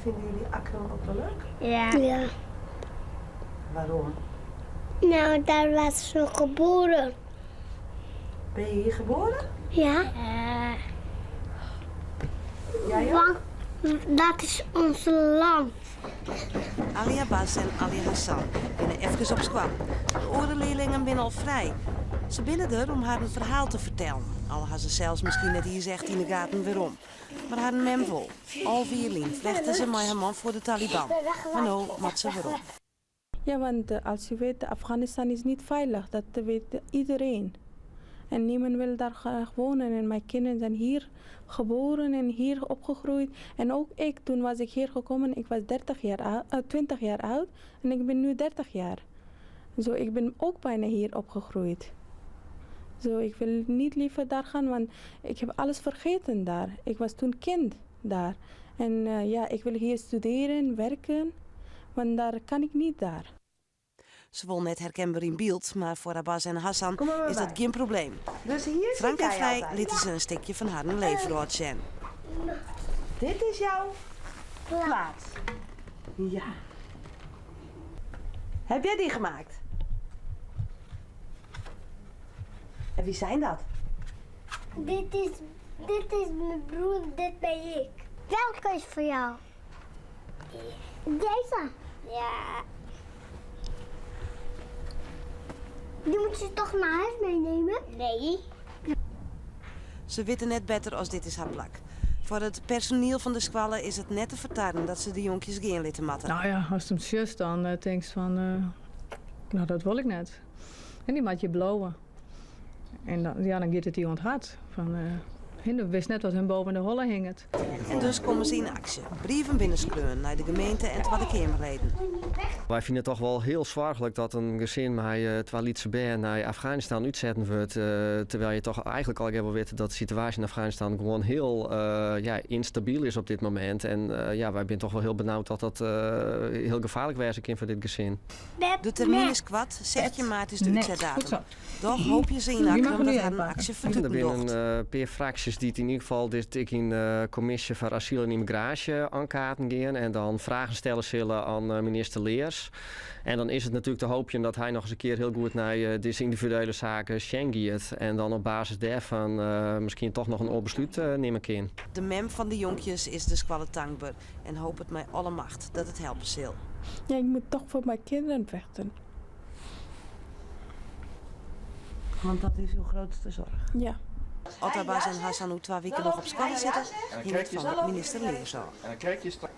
Vinden jullie Akkrum ook wel leuk? Ja. Ja. Waarom? Nou, daar was ze geboren. Ben je hier geboren? Ja. Jij ook? Want dat is ons land. Ali Abbas en Ali Hassan binne efkes op skoalle. De oare learlingen binne al frij. Se binne der om har in ferhaal te fertellen. Al ha se sels miskien net iens echt yn 'e gaten wêrom. Mar harren mem wol. 11 jier lyn flechte se mei har man foar de Taliban. Mar no moat se werom. Ja, want als je weet, Afghanistan is niet veilig. Dat weet iedereen. En niemand wil daar graag wonen. En mijn kinderen zijn hier geboren en hier opgegroeid. En ook ik, toen was ik hier gekomen, ik was 30 jaar oud, 20 jaar oud. En ik ben nu 30 jaar. Zo, ik ben ook bijna hier opgegroeid. Zo, ik wil niet liever daar gaan, want ik heb alles vergeten daar. Ik was toen kind daar. En ja, ik wil hier studeren, werken, want daar kan ik niet daar. Se wol net herkenber yn byld, mar foar Abbas en Hassan Kom maar is dat bij. gjin probleem. Dus hier zit Frank en jij Vrij altijd. litte se in stikje fan harren leefwrâld sjen. Dit is jouw plaats. Ja. Heb jij die gemaakt? En wie zijn dat? Dit is mijn broer, dit ben ik. Welke is voor jou? Deze? Ja. Die moet je toch naar huis meenemen? Nee. Se witte net better as dit is har plak. Foar it personiel fan de skoalle is it net te fertarren dat se de jonkjes gean litte moatte. No ja, ast him sjochst, dan tinkst fan, no dat wol ik net. En dy moat hjir bliuwe. En dan, ja, dan giet it dy oan it hert. Fan, do witst net wat him boppe de holle hinget. En dus komme se yn aksje. Brieven binne skreaun nei de gemeente en Twadde Keamerleden. Wy fine it toch wol hiel soarchlik dat in gesin mei twa lytse bern nei Afganistan útsetten wurdt, terwyl je toch eigenlik allegear wol witte dat de situaasje yn Afganistan gewoan hiel ja, ynstabyl is op dit momint. En ja, wy binne toch wol hiel benaud dat dat hiel gefaarlik wêze kin foar dit gesin. De termyn is koart, 16 maart is de Nee, útsetdatum. goed zo. Doch hoopje se yn Die Akkrum moatte dat nu harren even aksje Der fertuten binne docht. in pear fraksjes dy't yn ieder gefal dit ek yn de kommisje foar asyl en ymmigraasje oankaarten gean en dan fragen stelle sille oan minister Leers. En dan is it natuerlik te hoopjen dat hy noch ris in kear hiel goed nei dizze yndividuele saken sjen giet en dan op basis dêrfan miskien toch noch in oar beslút nimme kin. De mem fan de jonkjes is de skoalle tankber en hopet mei alle macht dat it helpe sil. Ja, ik moet toch voor mijn kinderen vechten. Want dat is uw grootste zorg. Ja. Oft Abbas en Hassan oer twa wiken noch op skoalle sitte, hinget fan minister Leers ôf. En dan kijk je straks.